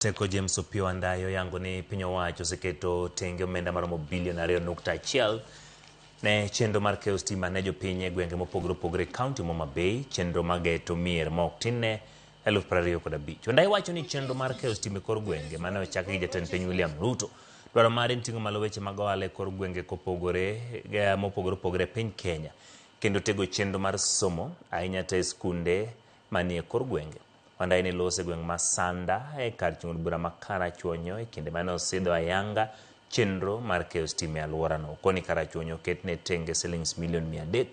Teko James Opiyo Wandayi oyango ni piny owacho oseketo tenge omenda maromo bilion 2.1 ne chenro mar keyo stima ne jopiny e gwenge mopogore opogore e kaunti ma Homa Bay, chenro mageto mier ma ok tin ne 25,000. Wandayi wacho ni chenro mar keyo stima e kor gwenge mane ochaki gi jatend piny William Ruto dwaro mare en ting'o malo weche mag ohala e kor gwenge kopogore mopogore opogore e piny Kenya kendo tego chenro mar somo ahinya to e skunde manie kor gwenge. Wandayi ne loso e gweng' ma Sanda e kar chung' od bura ma Karachuonyo e kinde mane osidho ayanga chenro mar keyo stima e alworano. Koni Karachuonyo oketne tenge silings milion 300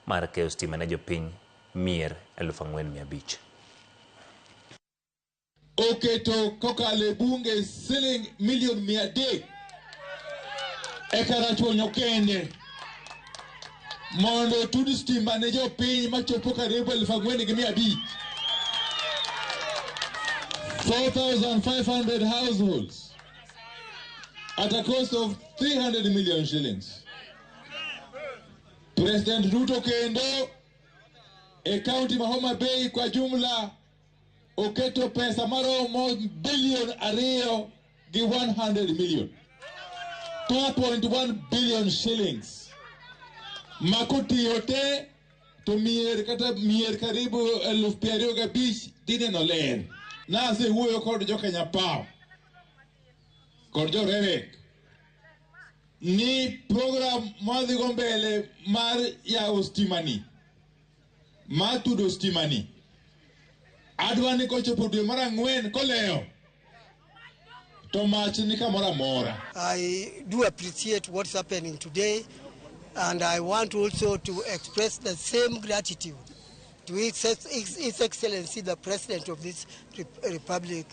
mar keyo stima ne jopiny mier 4,500. Oketo kokalo e bunge siling milion 300 e Karachuonyo kende mondo otud stima ne jopiny machopo karibu 4,500. 4,500 households at a cost of 300 million shillings. President Ruto kendo e county ma Homa Bay kwa jumla oketo pesa maromo bilion 2 gi 100 million. 2.1 billion shillings. Makotiyo te to mier kata mier karibu 25,000 dhi neno ler. Nasewuoyo kod jo Kenya Power kod jo REREC ni program madhigo mbele mar yawo stima ni, mar tudo stima ni, adwa ni kochopo dwe mar ang'wen kolewo to mach ni kamoro amora. I do appreciate what's happening today, and I want also to express the same gratitude to His Excellency the President of this Republic,